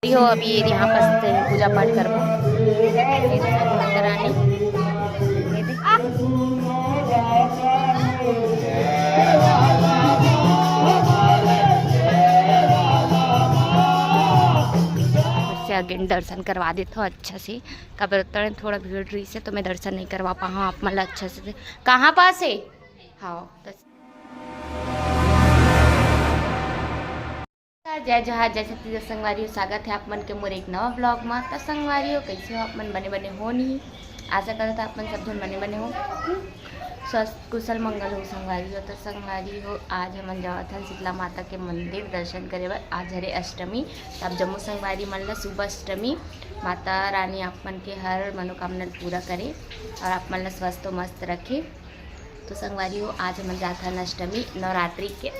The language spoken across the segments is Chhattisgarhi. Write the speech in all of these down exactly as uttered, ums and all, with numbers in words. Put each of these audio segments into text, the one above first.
हो, अभी ये यहाँ पर से पूजा पाठ करबो। ये दे माता रानी, ये दे। से again दर्शन करवा देथव अच्छा से, काबर उतना थोड़ा भीड़ रहिस हे, तो मैं दर्शन नहीं करवा पाहा आप मन ला अच्छा से। कहाँ पास है? हाँ, तो जय जोहार, जय छत्तीसगढ़ संगवारी हो, स्वागत है आप मन के मोर एक नवा vlog मा। त संगवारी हो, कैसे हो आप मन? बने बने हो नहीं? आशा करत आप मन सब झन बने बने हो, स्वस्थ कुशल मंगल हो संगवारी हो। त संगवारी हो, आज हमन जावत हन शीतला माता के मंदिर दर्शन करे बर। आज हरे अष्टमी, त आप जम्मो संगवारी मन ला शुभ अष्टमी। माता रानी आप मन के हर मनोकामना ल पूरा करे और आप मन ला स्वस्थ और मस्त रखे। तो संगवारी हो, आज हमन जात हन अष्टमी नवरात्रि के,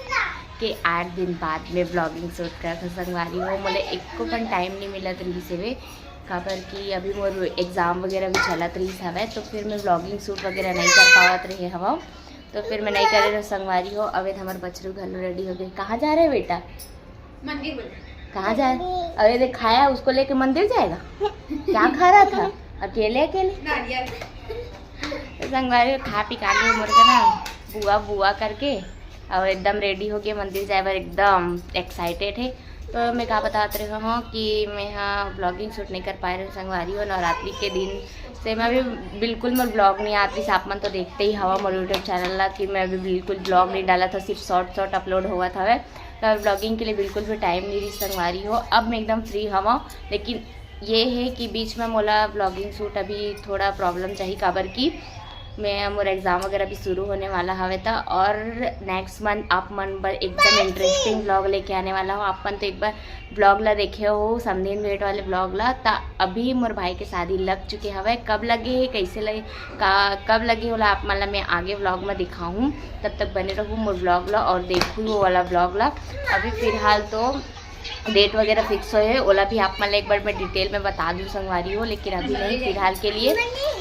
के आठ दिन बाद में vlogging shoot करत हन संगवारी हो। मोला एको कन time नहीं मिलत रहिस हवे, काबर कि अभी मोर exam वगैरह भी चलत रहिस हवय, तो फिर मैं vlogging shoot वगैरह नहीं कर पावत रहे हवं, तो फिर मैं नहीं करे रहे संगवारी हो। अबे तो हमर बछरू घलो ready हो गए। कहाँ जा रहे बेटा? मंदिर बोल। कहाँ जाए? अरे देख, खाया, उसको लेके मंदिर जाएगा। क्या खा रहा था अकेले अकेले? नारियल। तो संगवारी हो, खा पी के आगे मोर के ना बुआ बुआ करके और एकदम ready हो गए मंदिर जाए बर, एकदम excited है। तो मैं का बतात रहे हूँ कि मैं हाँ vlogging shoot नहीं कर पाए रहे संगवारी हो। नवरात्रि के दिन से मैं अभी बिल्कुल मोर vlog नहीं आती, आप मन तो देखते ही हवा मोर YouTube channel ला कि मैं अभी बिल्कुल vlog नहीं डाला था, सिर्फ short short upload हुआ था वह। तो vlogging के लिए बिल्कुल भी time नहीं रही संगवारी हो। अब मैं एकदम free हवा, लेकिन ये है कि बीच में मोला vlogging shoot अभी थोड़ा problem चाहिए, काबर कि मैं मोर exam वगैरह भी शुरू होने वाला हवे था, और next month आप मन बर एकदम interesting vlog लेके आने वाला हूँ। आप मन तो एक बार vlog ला देखे हो समधिन भेंट वाले vlog ला, त अभी मोर भाई के शादी लग चुके हवे। कब लगे है, कैसे लगे, का कब लगे होला आप मन ला मैं आगे vlog में दिखाहूँ। तब तक बने रहू मोर vlog ला और देखू वो वाला vlog ला। अभी फिलहाल तो date वगैरह fix होए है, ओला भी आप मन ला एक बार मैं detail में बता दूँ संगवारी हो, लेकिन अभी नहीं फिलहाल के लिए।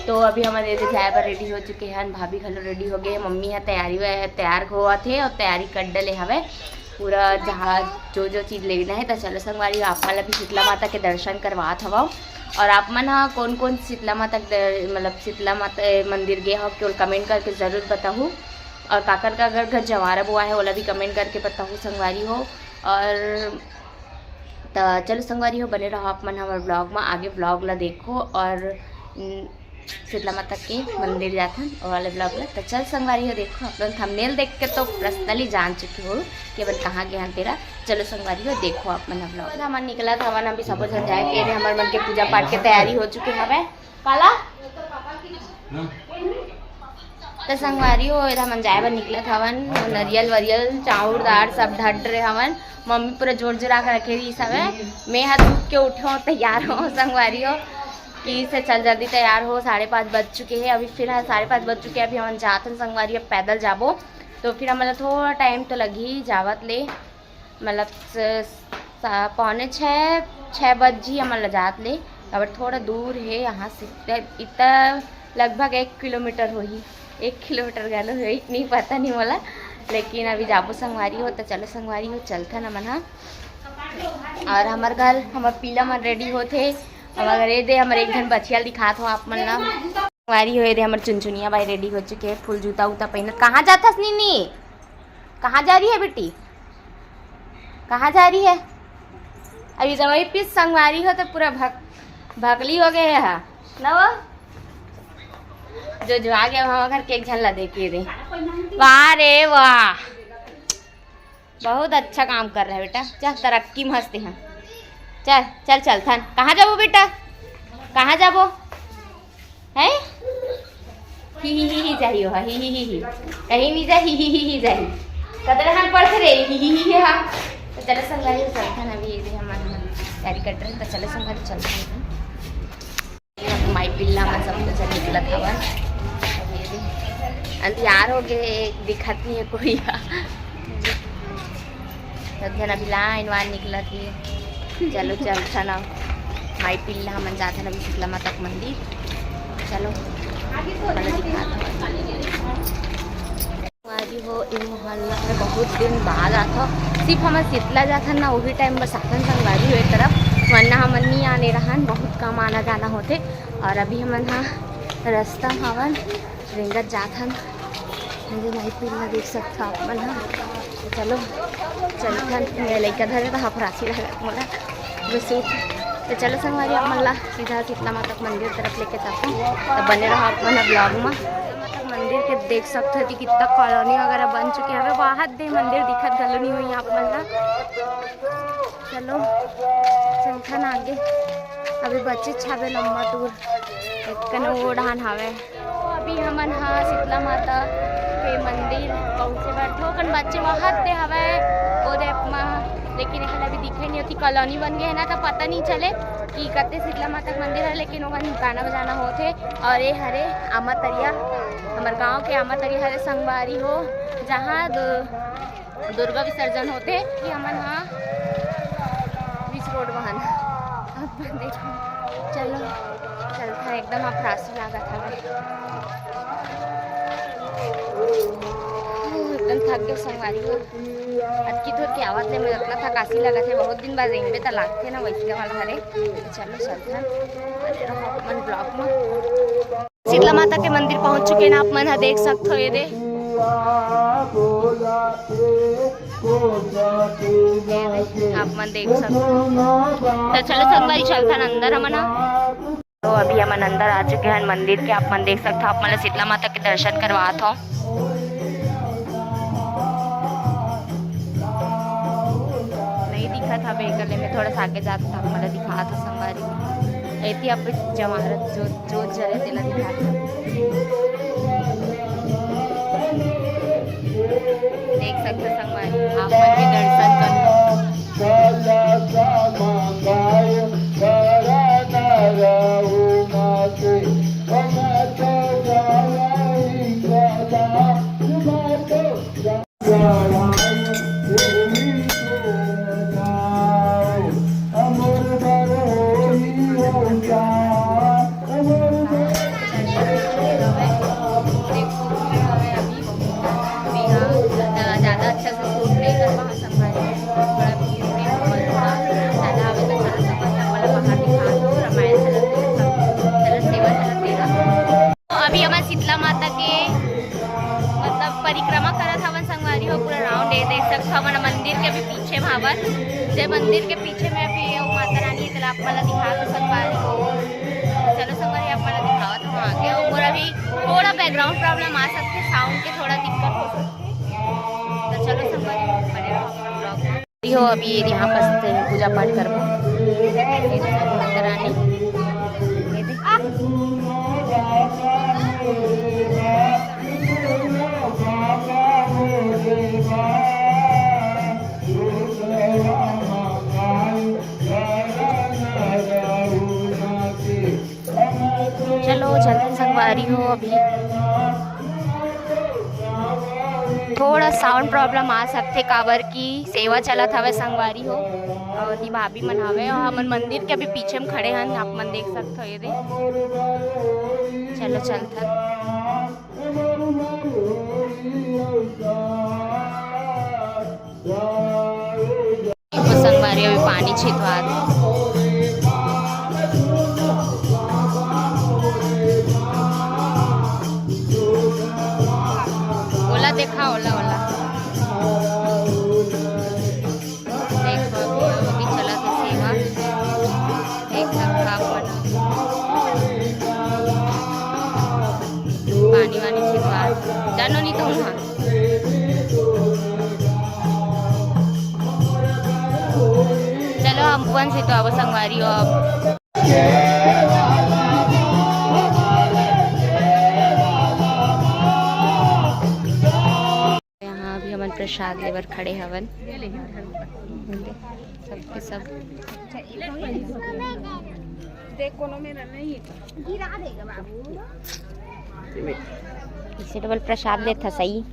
तो अभी हमन एदे जाए बर ready हो चुके हैं, भाभी घलो ready हो गए, मम्मी ह तैयारी वे-, तैयार होवत हे और तैयारी कर डले हवे पूरा, जहाँ जो जो चीज़ लेना है। तो चलो संगवारी हो, आप मन ला भी शीतला माता के दर्शन करवात हवव। और आप मन ह कौन कौन शीतला माता के दर-, मतलब शीतला माता मंदिर गए हो, केवल comment करके ज़रूर बताहू। और काकर काकर घर जवारा बोआ है, ओला भी comment करके बताहू संगवारी हो। और त चलो संगवारी हो, बने रहो आप मन हमर vlog में, आगे vlog ला देखो और, उम, शीतला माता के मंदिर जाथन, वो वाले vlog ला। त चल संगवारी हो, देखो आप लोग thumbnail देख के तो personally जान चुके हो कि अपन कहाँ गए हन तेरा। चलो संगवारी हो, देखो आप मन vlog। हमन निकलत हवन, अभी सबो झन जाए के हमर मन के पूजा पाठ के तैयारी हो चुके हवे। काला? त संगवारी हो, एला हमन जाए बर निकलत हवन। नरियल वरियल, चाउर दार सब ढट रहे हवन। मम्मी पूरा जोर जोरा के रखे रहिस हवे। मैं ह धूप के उठे हो, तैयार हो संगवारी हो, कि से चल जल्दी तैयार हो। साढ़े पाँच बज चुके हैं, अभी फिलहाल साढ़े पाँच बज चुके हैं। अभी हमन जात हन संगवारी, अब पैदल जाबो तो फिर हमन ला थोड़ा time तो लगही जावत ले। मतलब स-, सा-, पौने छः, छः बज ही हमन ला जात ले, काबर थोड़ा दूर है यहाँ से, त इतना लगभग एक किलोमीटर होही, एक किलोमीटर घलो होही, नहीं पता नहीं मोला, लेकिन अभी जाबो संगवारी हो, तो चलो संगवारी हो, चलथन हमन हा। और हमर घर, हमर पीला मन ready होथे, हमर घर ये दे, हमर एक झन बछिया ल दिखात हो आप मन ला। संगवारी हो, ये दे हमर चुनचुनिया बाई ready हो चुके हैं, full जूता उता पहनत। कहाँ जाथस नीनी? कहाँ जा रही है बेटी? कहाँ जा रही है? अभी जमाई पीस संगवारी हो तो पूरा भक-, भकली हो गए है ना वो? जो जो आ गया वहाँ घर के एक झन ला देखे दे। वाह रे वाह, बहुत अच्छा काम कर रहा है बेटा। चल तरक्की मस्त है। चल चल चलथन। कहाँ जाबो बेटा? कहाँ जाबो? हैं? ही ही ही ही जाही हो, ही ही ही ही। कहीं नहीं जा, ही ही ही ही जाही। कतरा हम पढ़ रे, ही ही ही ही, हाँ। तो चलो संगवारी हो, चलथन अभी ये दे हमन तैयारी कर रहे हैं, तो चलो संगवारी चलथन। माई पिल्ला मन सब कुछ निकलत हवन। ये दे। अंधियार हो गए, दिखत नहीं है कोई। सब झन अभी line वाइन निकलत हे। चलो चलथन अब। माई पिल्ला हमन जाथन अभी शीतला माता के मंदिर। चलो, चलो दिखात हन। संगवारी हो, ए मोहल्ला में बहुत दिन बाद आथव। सिर्फ हमन शीतला जाथन ना, वही time बस आथन संगवारी हो ए तरफ, वरना काम आना जाना होथे। और अभी हमन हा रस्ता म हवन, रेंगत जात हन। मेरे भाई पीला देख सकथो आप मन हा। तो चलो चलथन। ये लइका धरे रहा, फरासी लगा मोला बस। तो चलो संगवारी, आप मन ला सीधा शीतला माता के मंदिर तरफ लेके जाथन। तो बने रहा आप मन ब्लॉग में। मंदिर के देख सकथो कि कितना कॉलोनी वगैरह बन चुके हवे। वहां दे मंदिर दिखत घलो नहीं हुई आप मन ला। चलो चलथन आगे। अभी बच्चे छावे लंबा टूर, एक कन वो डहान हवे। तो अभी हमन हा शीतला माता के मंदिर पहुंचे बर थोकन बच्चे वहां दे हवे, वो दे अपना, लेकिन एकला अभी दिखे नहीं होती। कॉलोनी बन गए है ना, तो पता नहीं चले कि कते शीतला माता के मंदिर है, लेकिन ओमन गाना बजाना होथे। और ये हरे आमा तरिया, हमर गांव के आमा तरिया हरे संगवारी हो, जहां दु-, दुर्गा विसर्जन होथे कि हमन हा बीच रोड वहन। अब देखो, चलो चलता है, एकदम अफरासी लागत हवे। एकदम थक गए संगवारी हो। अतकी दूर के आवत ले मैं इतना थकासी लगत है, बहुत दिन बाद रेंगबे त लागथे ना वैसे वाला हरे। तो चलो चलथन, बने रहो अपन ब्लॉग में। शीतला माता के मंदिर पहुंच चुके ना आप मन ह, देख सकथो ये दे। ये दे, आप मन देख सकथो। तो चलो संगवारी चलथन अंदर हमन ह। तो अभी हमन अंदर आ चुके हैं मंदिर के। आप मन देख सकथो, आप मन ला शीतला माता के दर्शन करवात हो। नहीं दिखत हवे एकले में, थोड़ा सा आगे जात था, आप मन ला दिखात हो संगवारी। एती आप जमारत जो, जो जले तेला दिखात हो। देख सकथो संगवारी, आप मन के दर्शन कर ज़्यादा अच्छा से शूट नहीं कर पा संभाल। थोड़ा भीड़ में बहुत था। ज़्यादा आवे तो चला सकता था, वाला बाहर दिखा दो, रामायण चलत रहे, सब चलत सेवा चलत रहे। तो अभी हमन शीतला माता के मतलब परिक्रमा करत हवन संगवारी हो, पूरा राउंड ये देख सकत हवन। मंदिर के भी पीछे में हवन, जे मंदिर के पीछे में अभी वो माता रानी है, तेला आप मन ला दिखा दो संगवारी हो। चलो संगवारी, आप मन ला दिखावत हूँ आगे। और अभी थोड़ा बैकग्राउंड प्रॉब्लम आ सकथे, साउंड के थोड़ा दिक्कत हो सकथे। तो चलो संगवारी, बने रहो अपन ब्लॉग में। हो अभी यहाँ पर पूजा पाठ करबो। माता रानी, ये दे। चलो चलते संगवारी हो अभी। थोड़ा साउंड प्रॉब्लम आ सकथे, काबर की सेवा चलत हवे संगवारी हो, और ये भाभी मन हवे, और हमन मंदिर के अभी पीछे में खड़े हन, आप मन देख सकत हो ये दे। चलो चलथन। संगवारी अभी पानी छितवात। ओला देखा, ओला, ओला। देखो, अभी चलत हे सेवा। देख सकथो आप मन। पानी वानी छितवात। जानो नहीं तो हुआ। चलो, हम अपन से तो अब संगवारी हो अब। यहाँ अभी हमन प्रसाद लेबर खड़े हवन। सबके सब। देख, कोनो मेरा नहीं है। गिरा देगा बाबू। इसे डबल प्रसाद लेथस, सही।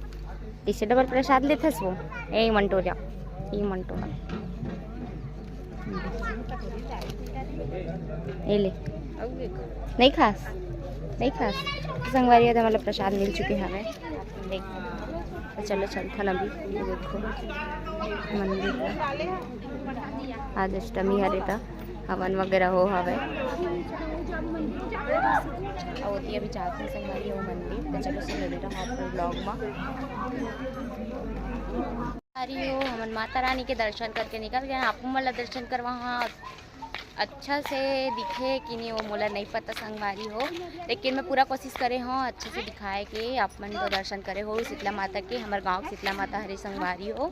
इसे डबल प्रसाद लेथस वो। ए मंटोरिया, ए मंटोरा। ए ले। नहीं खास, नहीं खास। संगवारी, मतलब प्रसाद मिल चुके हवे। देख, तो चलो चलथन अभी। ये देखो मंदिर का। आज अष्टमी हरे ता। हवन वगैरह हो हवे। अउ ओती अभी जात हे संगवारी हो मंदिर, तो चलो से मिले रहा आपको ब्लॉग में। संगवारी हो, हमन माता रानी के दर्शन करके निकल गए। आप मन ला दर्शन करवा हाँ अच्छा से दिखे कि नहीं, वो मोला नहीं पता संगवारी हो, लेकिन मैं पूरा कोशिश करे हूँ अच्छे से दिखाए के। आप मन तो दर्शन करे हो शीतला माता के, हमारे गाँव के शीतला माता हरे संगवारी हो।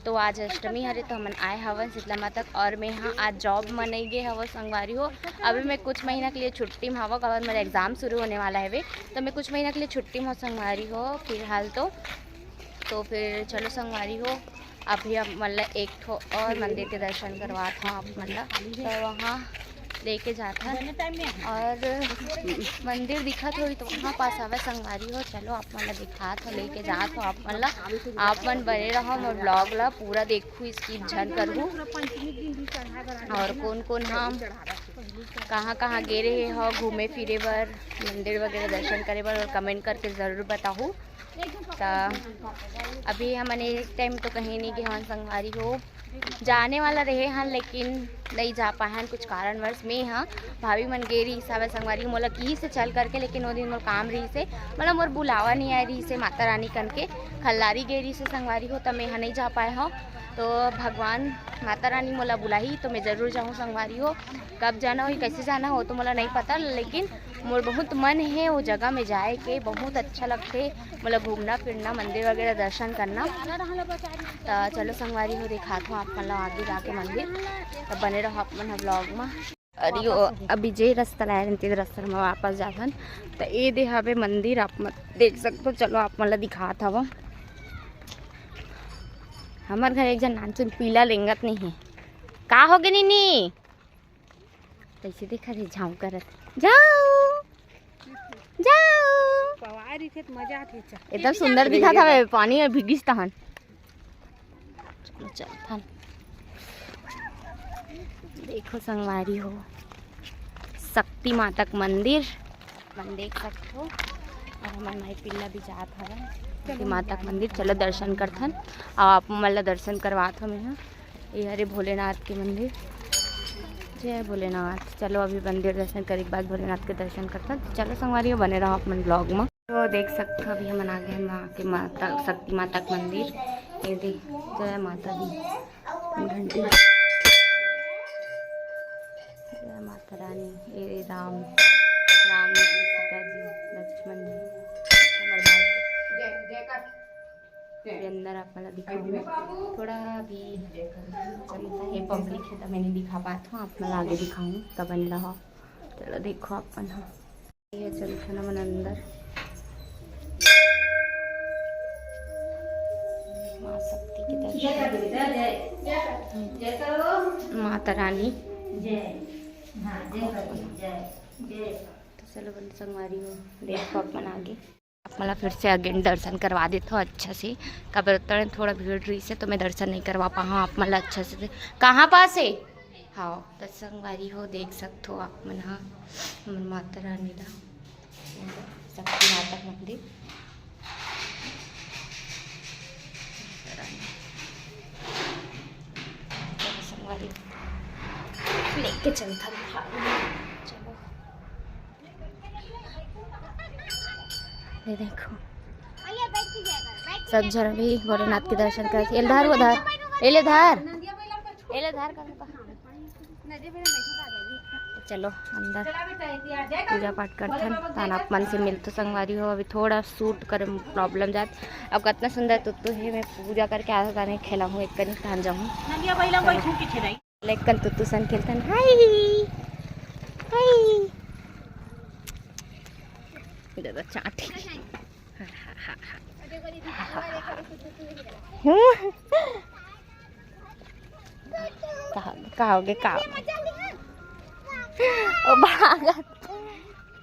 तो आज अष्टमी हरे, तो हमन आए हवन शीतला माता के। और मैं हाँ आज जॉब में नहीं गए हवं संगवारी हो। अभी मैं कुछ महीना के लिए छुट्टी में हवं, काबर मेरा एग्जाम शुरू होने वाला है वे, तो मैं कुछ महीना के लिए छुट्टी में हूँ संगवारी हो फिलहाल तो। तो फिर चलो संगवारी हो, अभी आप मन ला एक ठो और मंदिर के दर्शन करवात हूँ आप मन ला। तो वहाँ लेके जात हन। और मंदिर दिखत होही तो वहाँ पास हवय संगवारी हो। चलो आप मन ला दिखात हो, लेके जात हो आप मन ला। आप मन बने रहो मोर ब्लॉग ला पूरा देखू, स्किप झन करू। और कौन कौन हम कहाँ कहाँ गे रहे हो घूमे फिरे बर, मंदिर वगैरह दर्शन करे बर, और कमेंट करके ज़रूर बताहू। त अभी हमन एक टाइम तो कहीं नहीं गे हन संगवारी हो, जाने वाला रहे हन लेकिन नहीं जा पाए हन कुछ कारणवश। मैं हाँ भाभी मन गे रही सावे संगवारी हो, मोला की से चल करके, लेकिन वो दिन मोर काम रही से, मतलब मोर बुलावा नहीं आए रही से माता रानी कन के, खल्लारी गे रही से संगवारी हो, त मैं हाँ नहीं जा पाए हूँ। तो भगवान माता रानी मोला बुलाही तो मैं जरूर जाऊँ संगवारी हो। कब जाना होही, कैसे जाना हो तो मोला नहीं पता, लेकिन मोर बहुत मन है वो जगह में जाए के, बहुत अच्छा लगथे मोला घूमना फिरना, मंदिर वगैरह दर्शन करना। त चलो संगवारी हो, दिखात हूँ आप मन ला आगे जाके मंदिर। त बने रहो आप मन ह ब्लॉग में। अरे यो, अभी जे रास्ता लाए रहन, ते रास्ता में वापस जाथन। त ए दे हवे मंदिर, आप मन देख सकते हो। चलो आप मन ला दिखात हव, हमर घर एक जन नानचुन पीला रेंगत नहीं है। का हो गे नीनी? कैसे देखत हे, झाँव करत। जाओ, जाओ। पवारी खेत मजा आथे, चल। एकदम सुंदर दिखत हवे, पानी में भीगिस तहन। चलो चलथन। देखो संगवारी हो, शक्ति माता के मंदिर। मन देख सकथो। और हमर माई पिल्ला भी जात हवय शक्ति माता के मंदिर। चलो दर्शन करथन, अउ आप मन ला दर्शन करवात हव मेहा। ये हरे भोलेनाथ के मंदिर, जय भोलेनाथ। चलो अभी मंदिर दर्शन करे के बाद भोलेनाथ के दर्शन करथन। चलो संगवारी हो, बने रहो अपन ब्लॉग में। तो देख सकथो अभी हमन आ गए हैं माँ के माता, शक्ति माता के मंदिर। ये देख, जय माता दी। घंटी। जय माता रानी, ए राम, राम जी, सीता जी, लक्ष्मण जी, हमर बाल के। ये अंदर आप मन ला दिखाऊँ, थोड़ा भी चलता है, पब्लिक है तो मैं नहीं दिखा पात हूँ, आप मन ला आगे दिखाऊँ तब बने रहो। चलो देखो अपन ह। ये चलथन हमन अंदर। माँ शक्ति के दर्शन। माता रानी। तो चलो बंधु संगवारी हो, देखो अपन आगे। आप मन ला फिर से again दर्शन करवा देथो अच्छा से। काबर उतना थोड़ा भीड़ रही से तो मैं दर्शन नहीं करवा पाहा आप मन ला अच्छा से। कहाँ पास है? हाँ, त संगवारी हो, देख सकथो आप मन ह हमर माता रानी ला, शक्ति माता के मंदिर। माता रानी। चलो संगवारी, लेके चलथन भाग में। चलो। ये देखो, सब झन भी भोलेनाथ के दर्शन करत हे। एले धर, वो धर, एले धर, एले धर कर। चलो अंदर पूजा पाठ करथन, तहन आप मन से मिलथो संगवारी हो। अभी थोड़ा शूट करे प्रॉब्लम जात। अब कितना सुंदर तुत्तू है, मैं पूजा करके आधा गाने खेला हूँ, एक कनी तहन जाऊँ। नंदिया बहिला बैठू के खेलाई। लेकिन तुत्तू सन खेलतन। हाय, हाय। दादा चाटी। हम्म। का, का होगे, का होगे? ओ भागत।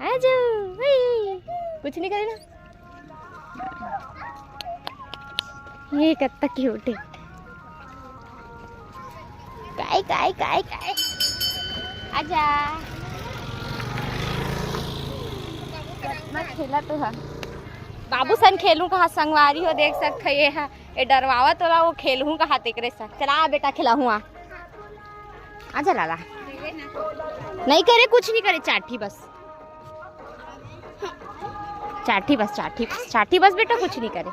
आजू, हुई। कुछ नहीं करे ना। ये कत्ता क्यूट है। काय, काय, काय, काय। आजा। मत खेला तो हा। बाबू सन खेलूं कहा संगवारी हो, देख सकत ह ये हा। ए डरवावत वाला वो खेलहूँ कहा तेकरे सन। चला बेटा खेलहूँ आ। आजा लाला। नहीं करे, कुछ नहीं करे, चाठी बस, चाठी बस, चाठी बस, चाठी बस बेटा, कुछ नहीं करे।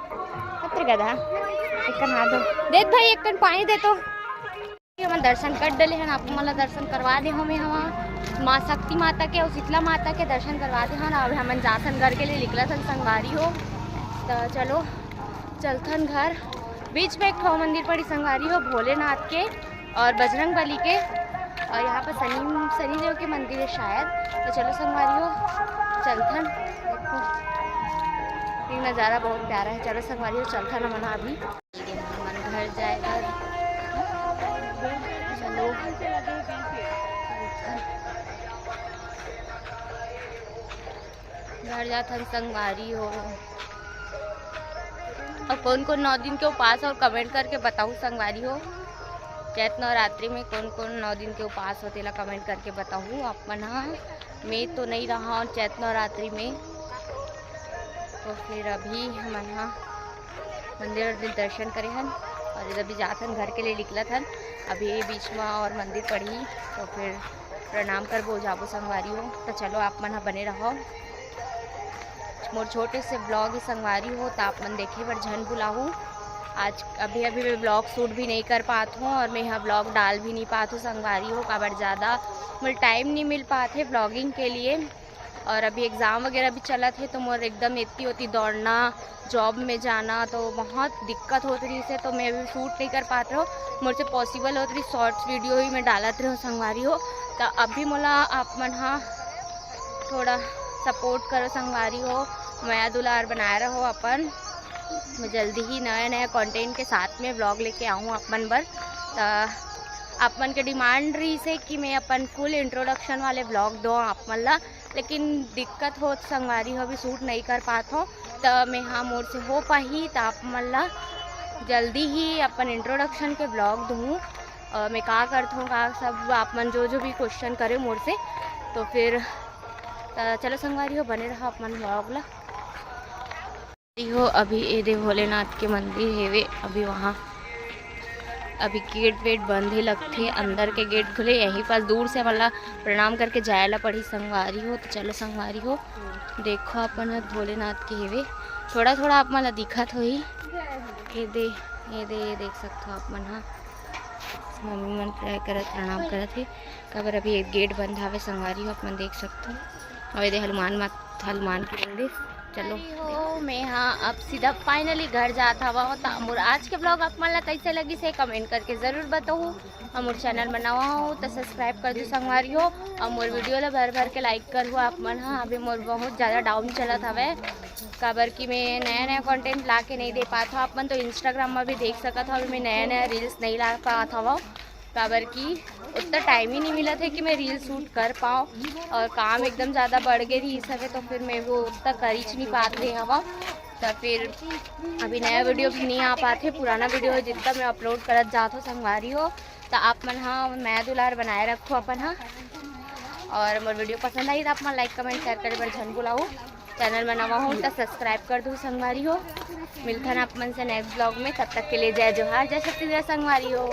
अत्र गधा, एक कन हाथ धो। देत भाई, एक कन पानी दे तो। हमन दर्शन कर डले हन, आप मन ला दर्शन करवा दे हमें हवा। माँ शक्ति माता के अउ शीतला माता के दर्शन करवा दे हन। अब हमन जाथन घर के लिए निकलत हन संगवारी हो। त चलो चलथन घर। बीच में एक ठो मंदिर पड़ी संगवारी हो, भोलेनाथ के और बजरंग बली के, और यहाँ पर शनि, शनि देव के मंदिर है शायद। तो चलो संगवारी हो, चलथन। देखो, ये नज़ारा बहुत प्यारा है। चलो संगवारी हो, चलथन हमन अभी। हमन घर जाए बर। चलो, घर जाथन संगवारी हो। और कौन कौन नौ दिन के उपास हो, कमेंट करके बताहू संगवारी हो। चैत नवरात्रि में कौन कौन नौ दिन के उपास हो, तेला कमेंट करके बताहू आप मन हा। मैं तो नहीं रहा हूँ चैत नवरात्रि में, तो फिर अभी हमन हा मंदिर उंदिर दर्शन करे हन और इधर भी जात हन, घर के लिए निकलत हन। अभी बीच में और मंदिर पड़ही, तो फिर प्रणाम करबो, जाबो संगवारी हो। तो चलो, आप मन ह बने रहो। मोर छोटे से ब्लॉग ही संगवारी हो, तो आप मन देखे बर झन भुलाहू। आज अभी अभी मैं ब्लॉग शूट भी नहीं कर पात हूँ और मैं यहाँ ब्लॉग डाल भी नहीं पात हूँ संगवारी हो, काबर ज़्यादा मोर टाइम नहीं मिल पात है ब्लॉगिंग के लिए। और अभी एग्ज़ाम वगैरह भी चलत है, तो मोर एकदम इतनी होती दौड़ना, जॉब में जाना, तो बहुत दिक्कत होत रहिस हे, तो मैं अभी शूट नहीं कर पात रहो। मोर से पॉसिबल होत रही, शॉर्ट्स वीडियो ही मैं डालत रहो संगवारी हो। तो अभी मोला आप मन हा थोड़ा सपोर्ट करो संगवारी हो, मया दुलार बनाए रहो अपन। मैं जल्दी ही नया नया कंटेंट के साथ में व्लॉग लेके आऊँ आप मन बर। तो आप मन के डिमांड रहिस हे कि मैं अपन फुल इंट्रोडक्शन वाले व्लॉग दो आप मन ला, लेकिन दिक्कत होत संगवारी हो, अभी शूट नहीं कर पात हो, त मैं हा मोर से हो पाही त आप मन ला जल्दी ही अपन इंट्रोडक्शन के व्लॉग दूँ। अ, मैं का करत हूँ, का सब आप मन जो जो भी क्वेश्चन करे मोर से, तो फिर, त चलो संगवारी हो, बने रहो अपन व्लॉग ला। हो, अभी ए दे भोलेनाथ के मंदिर हेवे, अभी वहाँ अभी गेट वेट बंद हे लगथे, अंदर के गेट खुले, यहीं पास दूर से हमन ला प्रणाम करके जाए ला पड़ही संगवारी हो। तो चलो संगवारी हो, देखो अपन ह भोलेनाथ के हेवे, थोड़ा थोड़ा आप मन ला दिखत होही। ये दे, ये दे, ये देख सकथो आप मन ह, मम्मी मन प्रे करत, प्रणाम करत हे, काबर अभी एक गेट बंद हावे संगवारी हो, आप मन देख सकथो। अउ ये दे हनुमान मात-, हनुमान के मंदिर। चलो। संगवारी हो, मैं हा अब सीधा फाइनली घर जात हवा। त मोर आज के व्लॉग आप मन ला कैसे लगिस हे, कमेंट करके जरूर बताहू। अउ मोर चैनल में नवा हो त सब्सक्राइब कर दू संगवारी हो, अउ मोर वीडियो ला भर भर के लाइक करहू आप मन हा। अभी मोर बहुत ज़्यादा डाउन चलत हवे, काबर कि मैं नया नया कंटेंट ला के नहीं दे पात हूँ। आप मन तो इंस्टाग्राम में भी देख सकत हो, अभी मैं नया नया रील्स नहीं ला पात हवा, काबर कि उतना टाइम ही नहीं मिलत हे कि मैं रील शूट कर पाऊँ, और काम एकदम ज़्यादा बढ़ गे रहिस हवे, तो फिर मैं वो उतना करिच नहीं पात रहे हवा। तो फिर अभी नया वीडियो भी नहीं आ पात हे, पुराना वीडियो हे जितना मैं अपलोड करत जात हूँ संगवारी हो। तो आप मन हा मया दुलार बनाए रखो अपन हा, और मोर वीडियो पसंद आही तो आप मन लाइक, कमेंट, शेयर करे बर झन भुलाहू। चैनल में नवा हो तो सब्सक्राइब कर दू संगवारी हो। मिलथन आप मन से नेक्स्ट व्लॉग में, तब तक के लिए जय जोहार, जय छत्तीसगढ़ संगवारी हो।